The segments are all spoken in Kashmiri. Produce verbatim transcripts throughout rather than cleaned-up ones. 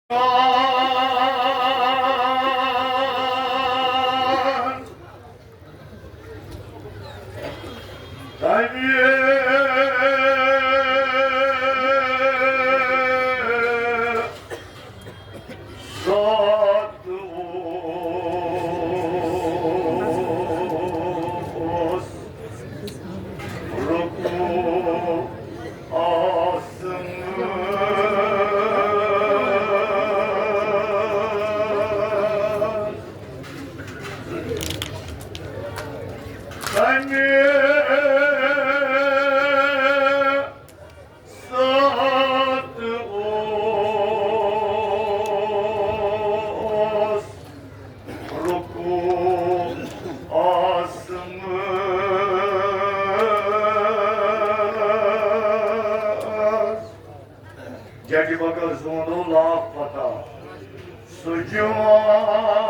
تمہِ ساتہٕ اوس رکوع آسان۔ تمہِ ساتہٕ اوس رکوع آسمانس۔ جٹہِ بکر زوندو لاکھ فتح۔ سُہ جوان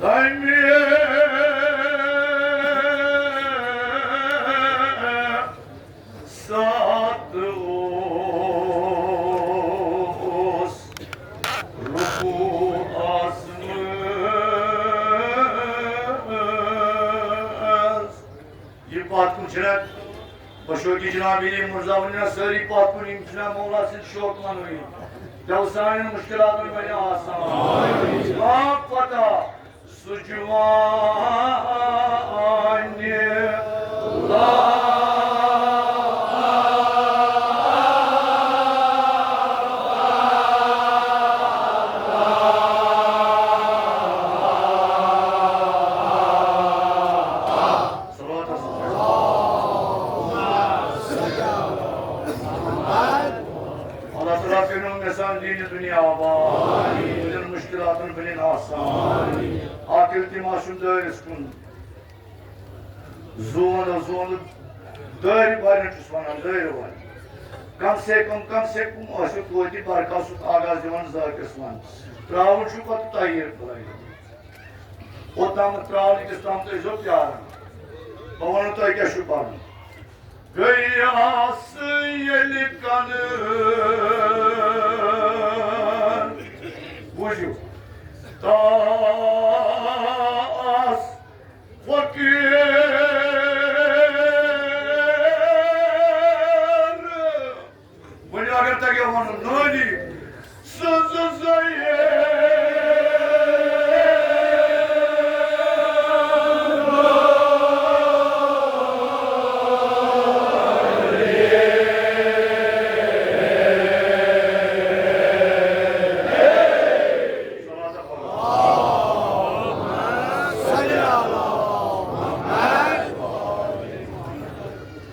تمہِ ساتہٕ اوس رکوع آسمانس۔ یہِ پتھ کُن چھُنہ بشوقی جناب علی مرزا ونان سٲری پتھ کُن، یِم چھِنہ مولا سٕنٛدۍ شوق منوی۔ تَوٕ سانٮ۪ن مُشکِلاتَن بَنہِ آسان۔ لاکھ فتح۔ سُہ جوان اللہ تعالیٰ کٔرِنو مےٚ سان دیٖنہِ دُنیا آباد، تُلِن مُشکِلاتَن بٔنِن آسان۔ اَکھ التماس چھُم دٲرِس کُن، زوٗن زوٗن دٲرِ بَرنہِ چھُس وَنان، دٲرِ وَرنہِ۔ کم سے کم، کم سے کم ٲسِو توتہِ برکاسُک آغاز دِوان زٲکِس وَن۔ ترٛاوُن چھُ پَتہٕ تۄہہِ یہِ بَلایہِ۔ اوٚتام ترٛاونہٕ کِس تام تُہۍ ٲسۍزیو پیاران۔ بہٕ وَنو تۄہہِ کیٛاہ چھُ پَرُن۔ گٔیَس ییٚلہِ کَنہٕ بوٗزِو۔ تاس فقیٖر۔ وۄنۍ اگر تۄہہِ وَنُن نٲنی سٕنٛز زٔیہِ۔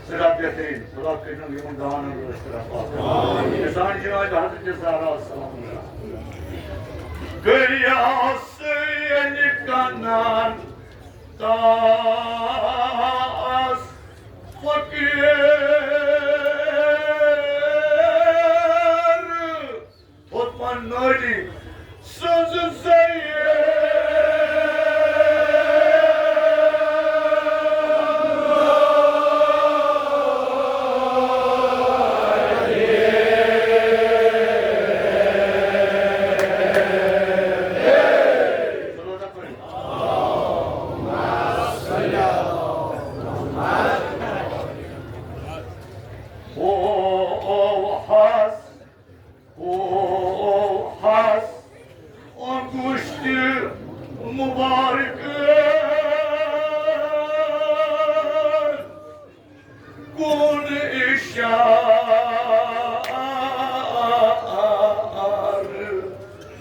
سٮ۪ٹھاہ بہتریٖن۔ خدا کٔرِنو یِمَن دانَن رٲچھ طرف آسُن۔ سانہِ جناب حضرت زہرا السلام۔ گٔیَس ییٚلہِ کَنَن تاس فقیٖر۔ تھوٚد پَن نٲلی سٕنٛز زَیہِ۔ او، او، او، حس۔ او حس انگشت مبارک کن اشار۔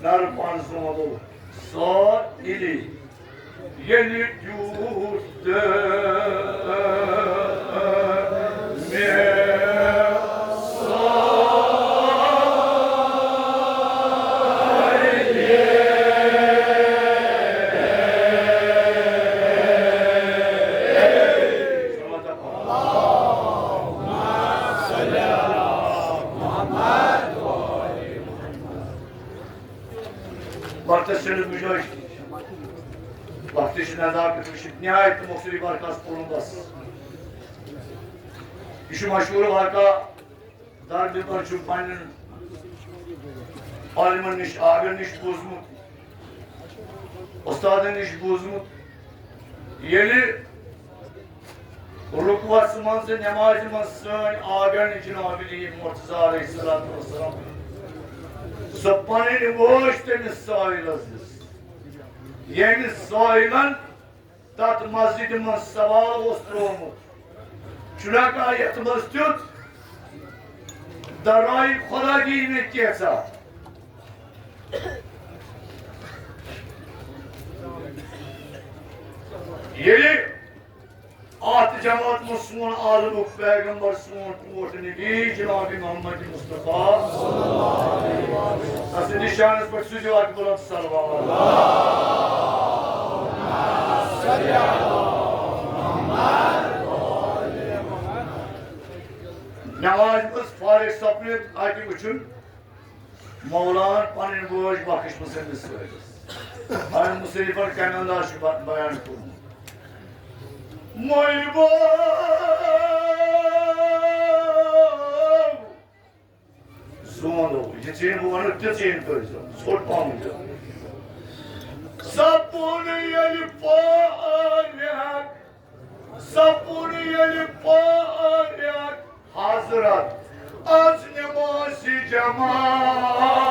نرم پانس وَنو سا تیٚلی ییٚلہِ تیوٗت مےٚ وقتس چھنہٕ گُنجٲیِش۔ وقتٕچ نزاکت وٕچھِتھ نہایت مۄخصرٕے واقعس پوٚرُم بس۔ یہِ چھُ مشہوٗر واقعہ۔ دربدر چھُ پننٮ۪ن عالمن نِش، آگن نِش بوٗزمُت، اُستادن نِش بوٗزمُت۔ ییٚلہِ رُکوَس منٛز نمازِ منٛز سٲنۍ آگن جناب علی مرتضیٰ علیہ الصلوۃ والسلام، سۄ پنٕنۍ وٲج تٔمِس سٲیلس دِژ، ییٚمہِ سٲیلن تتھ مسجدِ منٛز سوال اوس ترٛوومُت، چھُنہ کانٛہہ یتھ منٛز تیُتھ درایہِ خدا دِیہِ مےٚ کینٛژھا؟ ییٚلہِ اتھ جماعت منٛز سون عالمُک پیغمبر، سون ٹوٹھ نبی جناب محمد مصطفیٰ، تسٕنٛدِس شانس پٮ۪ٹھ سوٗزِو اکھ بُلند صلوات۔ نمازِ منٛز فارغ سپدِتھ اتہِ وٕچھُن، مولان پنٕنۍ وٲج بخش مُصنِف صٲبس۔ پنٕنۍ مُصنِفن کمہِ انداز چھُ ب-، بیان کوٚرمُت؟ مٔلۍ وٲو زوندو، یہِ ژیٖنۍ بہٕ ونہٕ، تہِ ژیٖنۍ کٔرۍ زیو، ژھوٚٹ پہم وٕچھزیو۔ سپُد ییٚلہِ پانہٕ سپُد ییٚلہِ پانہٕ حضرت، از نمازِ جماعت۔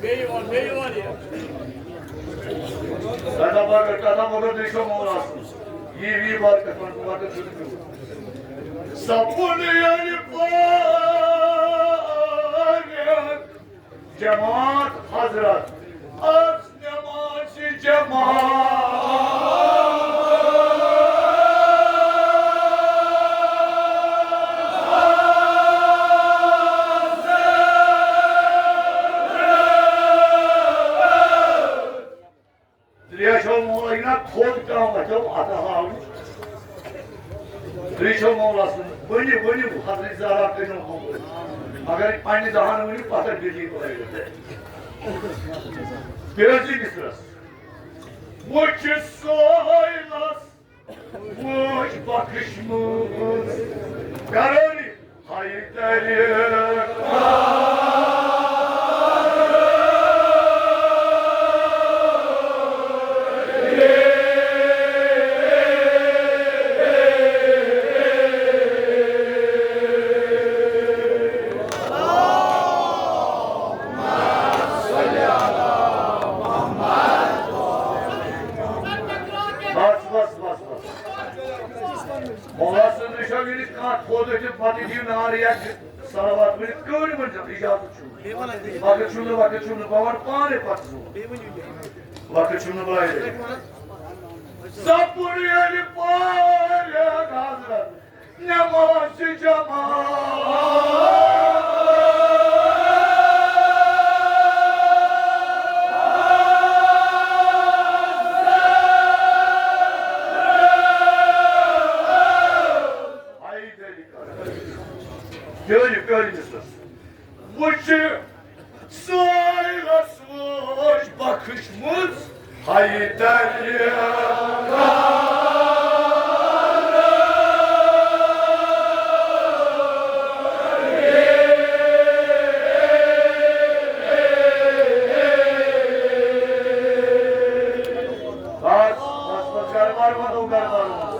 بیٚیہِ وَن، بیٚیہِ وَن یہِ۔ کَتھا مگر، کَتھا مگر بیٚیہِ چھو مولا سُنٛد۔ یی، یی بات کَتھ وَن، بہٕ وَنہٕ تۄہہِ چھُنہٕ پیوٚمُت۔ سپُد ییٚلہِ پانہٕ جماعت حضرت، از نمازِ جماعت۔ ترٛیشو مولا یہِ نا تھوٚد کانٛہہ وَتھیو اَتھٕ ہاونہِ۔ ترٛیشو مولا سُنٛد ؤنِو، ؤنِو، حضرت زہرا کٔرِو قبوٗل۔ مگر پنٛنہِ دَہَن ؤنِو، پَتہٕ بِجلی پٲدٕ۔ بیٚیہِ ٲسۍ مِصرَس۔ وٕچھ سٲیلَس وٲج بخشمٕژ کرن حیدر۔ بس، بس، بس، بس۔ مولا صٲب، یہِ چھا ییٚلہِ کانٛہہ تھوٚد ٲسِتھ پتہٕ دِیِو نار یا صلوات ؤنِتھ کٔرۍ ؤنۍ زیو، اجازت چھُ۔ وقت چھُنہٕ، وقت چھُنہٕ، بہٕ وَنہٕ پانَے پتہٕ زوٗ۔ وقت چھُنہٕ بلایہِ۔ سپُد ییٚلہِ پٲرِتھ حضرت نمازِ جماعت۔ حیدری کر۔ پیٲرِو، پیٲرِو مِصرَس۔ وٕچھ سٲیلَس وٲج بخشمٕژ حیدر۔ بس، بس، بس، گرٕ بار وَنو، گرٕ بار وَنو۔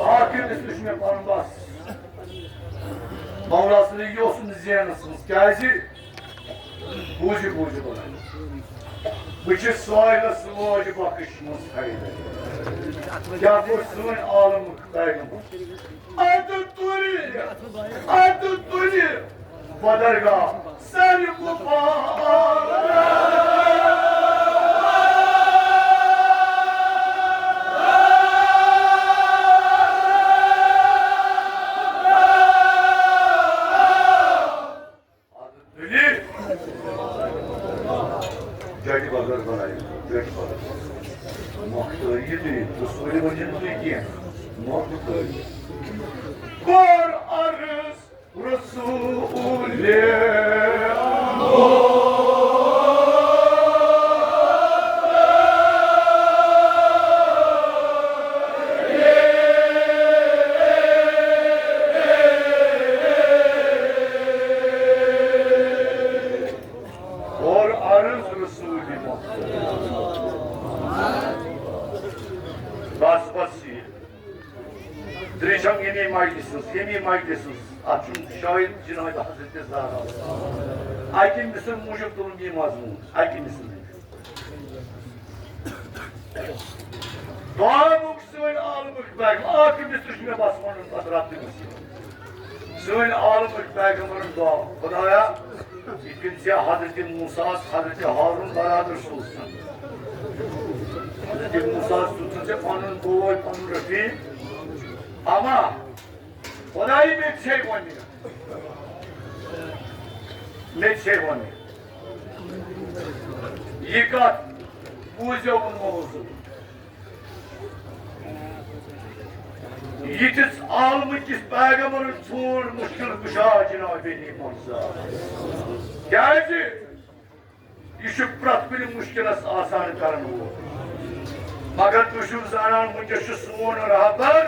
آخر یُس وٕچھ مےٚ پَنُن بس۔ مولا سٕنٛدِ یہِ اوسُم ذہنَس منٛز، کیٛازِ؟ بوٗزِو، بوٗزِو، بوٗزِو۔ بہٕ چھُس سٲیلَس وٲج بخشمٕژ حیدر۔ کیٛاہ کوٚر سٲنۍ عالمُک پیغمبر؟ اَتہٕ تُلہِ، اَتہٕ تُلہِ بدرگاہ سر گُفا۔ مۄختٲری تُہۍ، رسوٗلِ وجن تُہۍ کینٛہہ، مۄختٲری۔ کوٚر عرض رسوٗلِ اور عرض رسول مۄختٲر۔ بس، بس یہِ۔ درٛیشم ییٚمی مجلسہِ ہٕنٛز، ییٚمی مجلسہِ ہٕنٛز۔ اتھ چھُنہٕ شاید جناب حضرت زہرا۔ اکہِ أمۍ سٕنٛدِ موٗجوٗب تُلُن یہِ مضموٗن، اکہِ أمۍ سٕنٛدِ۔ دعا گوٚو سٲنۍ عالمٕکۍ پیغمبر، اکھ أمِس تہِ چھُ مےٚ بس وَنُن پتہٕ رب تٔمِس۔ سٲنۍ عالمٕکۍ پیغمبرن دعا، خدایا، یہِ کٔرۍ زِ حضرت موسیٰ ہس حضرت ہارون برابر سوٗزتن۔ حضرت موسیٰ ہس سوٗزتن ژےٚ پنُن بوے، پنُن رفیق۔ اما خدائی مےٚ تہِ چھے وۄنۍ، مےٚ تہِ چھے وۄنۍ۔ یہِ کتھ بوٗزیو وۄنۍ موضوٗع۔ یِتھِس عالمہٕ کِس پیغمبرس ژھونٛڈ مُشکِل کُشا جناب علی مرزا۔ کیازِ؟ یہِ چھُ پرٛٮ۪تھ کُنہِ مُشکِلس آسان کرن وول۔ مگر تُہۍ چھِو زانان، وٕنکیٚس چھُ سون رہبر۔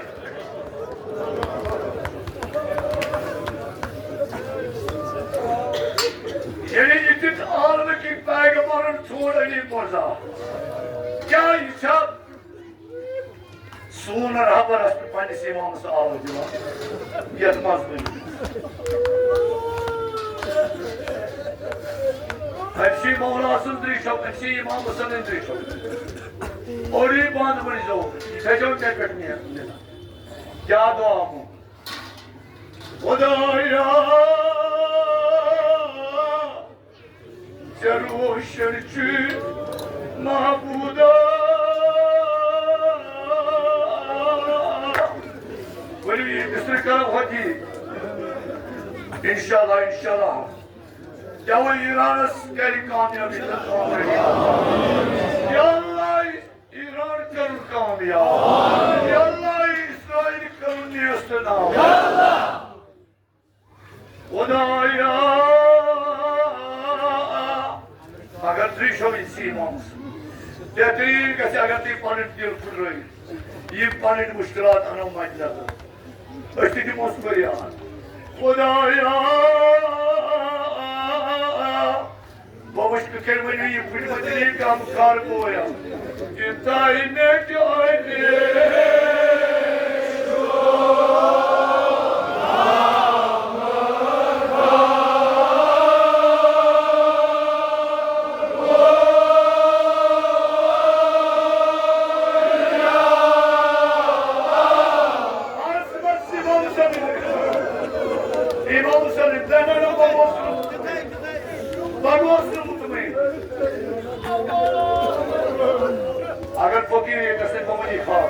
ییٚلہِ یِتھِس عالمہٕ کِس پیغمبرن ژھونٛڈ علی مرزا، کیٛاہ یہِ چھا سون رہبر ٲس نہٕ پننِس امامس آواز دِوان، یتھ منٛز وۄنۍ أمۍ سی مولا سٕنٛز درٕے چھو، أمۍ سی امام حسن ہٕنٛز درٕے چھو۔ اوری بند ؤنۍ زیو، یہِ تھٲیزیو مےٚ پٮ۪ٹھ نیر۔ کیٛاہ دعا مۄنگ؟ خدایا، ژےٚ روشن چھُ معبودا۔ ؤلِو یہِ مصرِ کرو ہوٚتی۔ انشاءاللہ، انشاءاللہ۔ کیٛاہ وۄنۍ ایرانس کرِ کامیابی تہٕ کامیابی؟ یا اللہ، ایران کرُن کامیاب۔ یا اللہ، اسرائیل کرُن نیست نابود۔ خدایا، اگر تُہۍ چھِو اِسی امامس بہتریٖن گژھِ، اگر تُہۍ پنٕنۍ دِل پھُٹرٲیِو، یِم پنٕنۍ مُشکِلات اَنو مَدِ نظر، أسۍ تہِ دِموس فریاد۔ خدایا، بہٕ وٕچھٕ، تُہۍ کٔرۍ ؤنِو یہِ پھٕٹمٕتۍ یہِ غم کر بویا؟ یہِ تۄہہِ مےٚ تہِ أنِو۔ امام حسین، امام حسین، بہٕ اوسُس نہٕ مطمئن۔ اگر فقیر ییٚتہِ ٲسۍ، بہٕ وَنہٕ یہِ خاص۔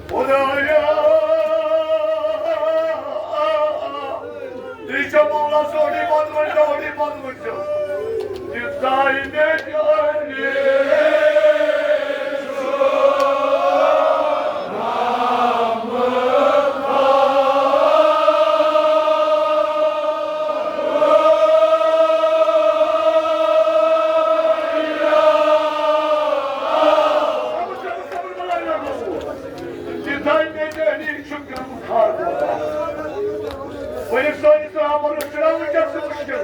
خدایا، تُہۍ چھِو مولا سوری بند وٕچھو، سوری بند وٕچھو۔ یہِ زاے مےٚ تہِ أنِو۔ ؤلِو سٲنِس رحمانس چھُنہ وٕنکیٚس سُہ مُشکِل۔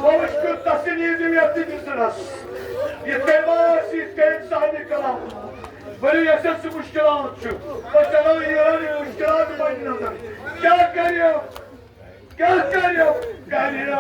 وۄنۍ وٕچھ کیُتھ تسلی دِو یَتھ دِنِس دِنس۔ یِتھ کٔنۍ ما آسہِ، یِتھ کٔنۍ صاحبِ کلام۔ ؤلِو یۄس یۄس سُہ مُشکِلات چھُ، أسۍ اَنو ایرانٕکۍ مُشکِلات مَدِ نظر۔ کیٛاہ کَرِ؟ کیٛاہ کَرِ؟ کَرِ؟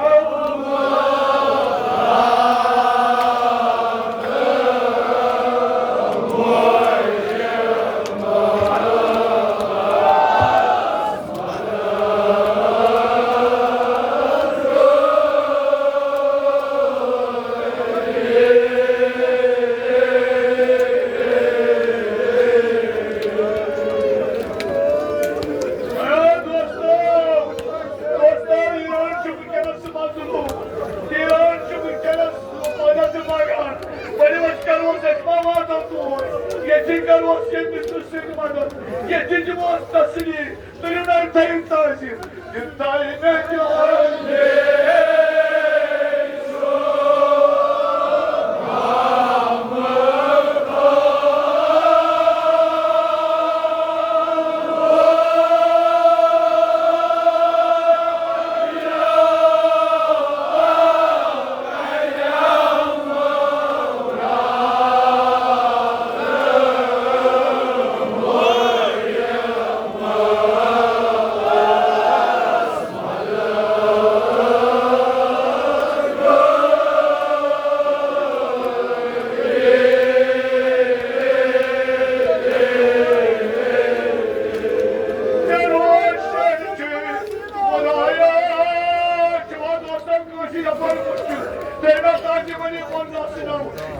ییٚتہِ دِموس تسلی، تُلِو نَے تھٲیِو تٲزیٖر۔ یہِ تھایہِ مےٚ تہِ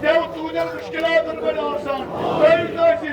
تٔمۍ تُہٕنٛدٮ۪ن مُشکِلاتَن بَنہِ آسان۔ تٔمۍ تُہٕنٛدٮ۪ن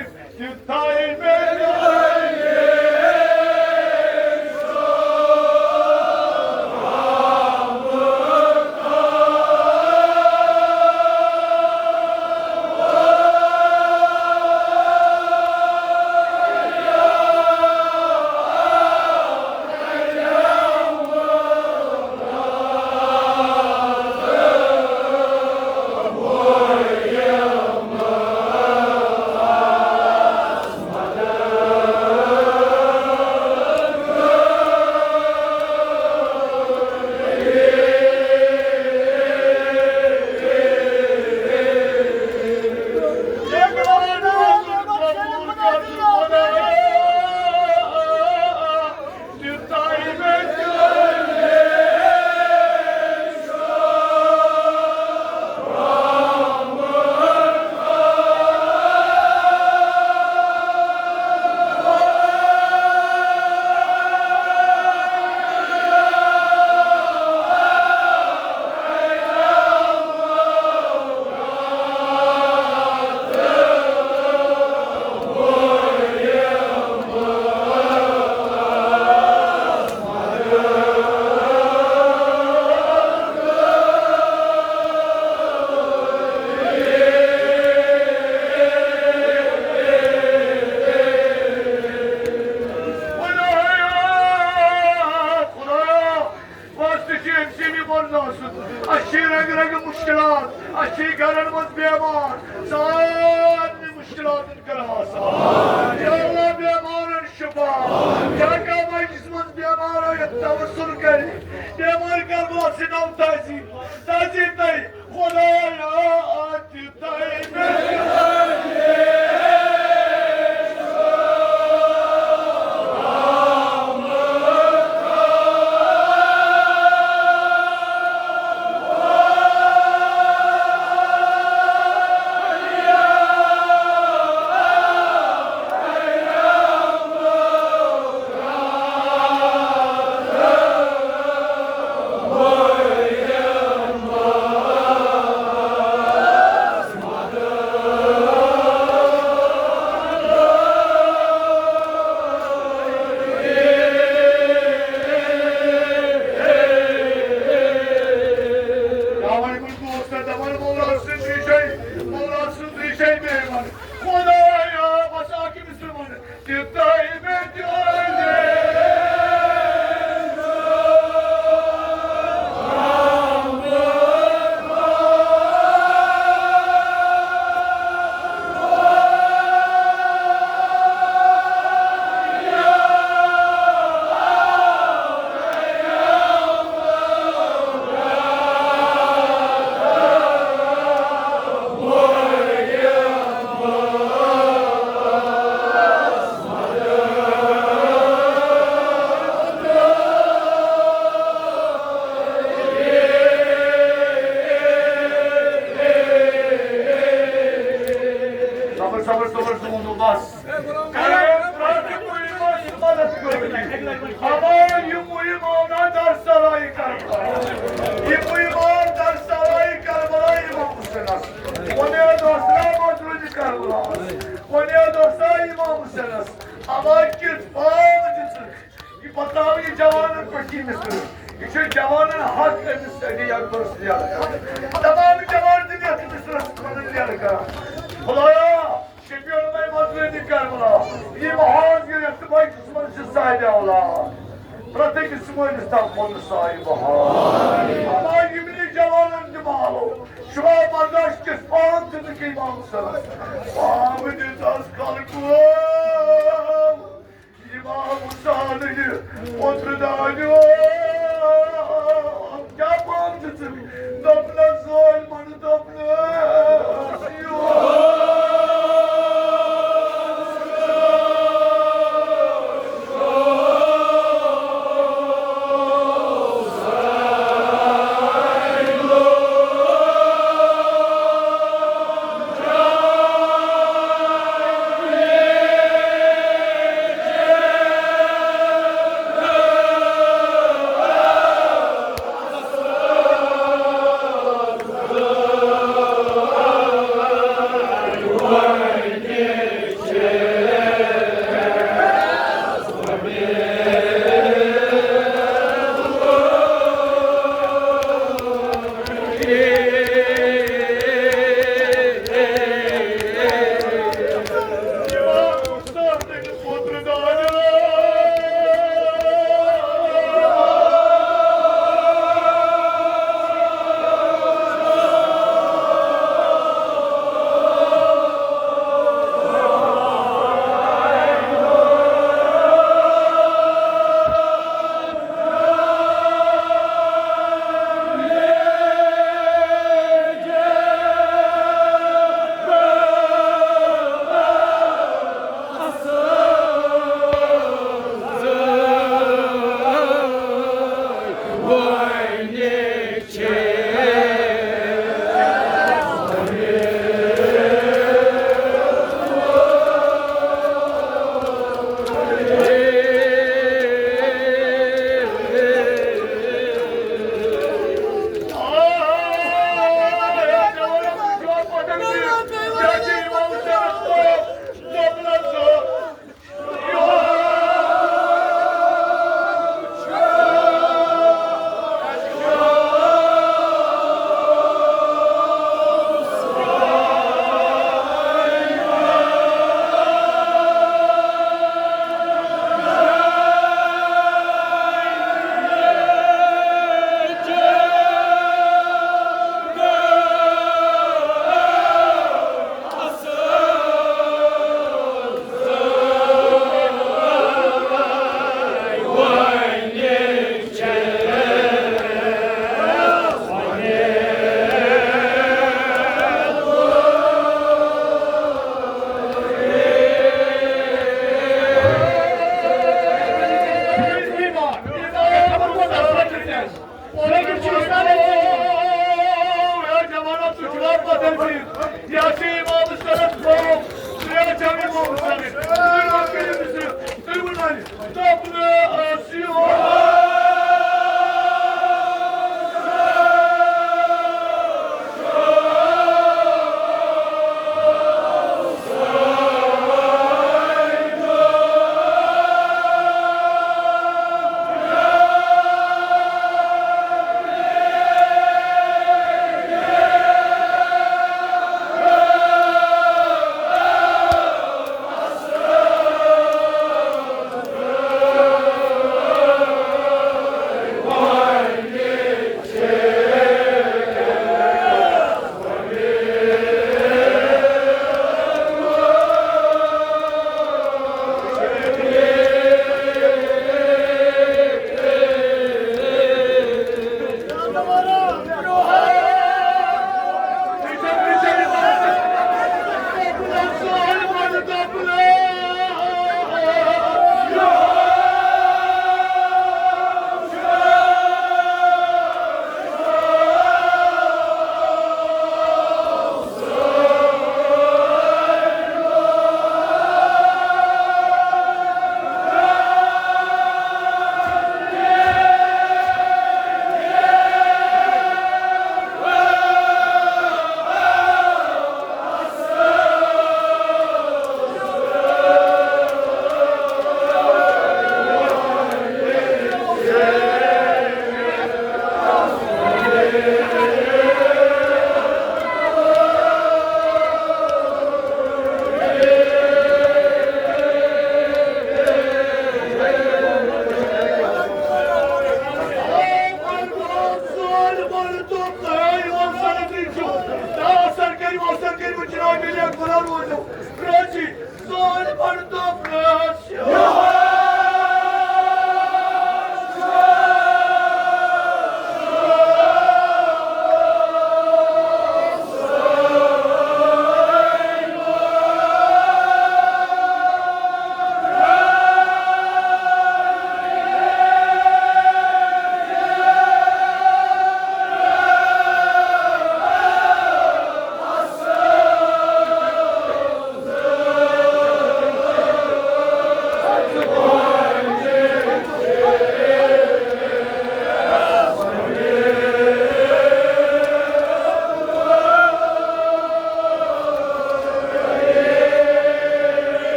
واسطہٕ چھِ أمۍ سٕے نِمُت ناسُن۔ اَسہِ چھِ رنٛگہٕ رنٛگہٕ مُشکِلات، اَسہِ چھِ گرن منٛز بیمار، سارنٕے مُشکِلاتن کر آسان۔ یا اللہ، بیمارن شفا، یا کانٛہہ مجلس منٛز بیمار آیَتھ توسل کرِ، بیمار کرنس سۭتۍ آو تٔزی، تٔزی تۄہہِ خدایا، اَتہِ تۄہہِ مےٚ تَوَے گوٚو دوستَن دَپان، مولا سٕنٛز ریٖشَے، مولا سٕنٛز ریٖشَے بیٚیہِ وَن۔ خدایا، بَس اَکھ أمِس تہِ وَن۔ تہِ تۄہہِ مےٚ تہِ صبر، صبر، صبر، صبر، بس۔ کرے پرٛٮ۪تھ کُنہِ منٛز مدد کٔرِتھ۔ اما یہِ مُہِم آو نا در سرای کربلا۔ یہِ مُہِم آو در سرای کربلا امام حسینس۔ وۄنۍ یہِ دوستا مدرود کربلا۔ وۄنۍ یہِ دوستا امام حسینس۔ اما کِژھ پاو دِژٕکھ۔ یہِ پَکناو یہِ جوانَن پٮ۪ٹھ یہِ مِصرٕ۔ یہِ چھُ جوانَن حق أمِس علی اکبرَس یاد کران۔ تمام جوان تہِ یَتھ مِصرَس پَنُن یاد کران۔ خدایا، شفیع المے مدرود کربلا، یہِ مہان بچس منٛز چھِ سانہِ اولاد۔ پرٛٮ۪تھ أکِس مٲلِس تام پنُن سایہِ بہار۔ اما یِمنٕے جوانن تہِ بالو شُرا برداشت کِس پان تہِ نہٕ کٔرۍ امام سرس۔ پام دِژ از خلقو۔ امام حسین یہِ اوترٕ دانیو۔ کیٛاہ پام دِژٕکھ؟ دوٚپنس ظٲلمن دوٚپنہٕ۔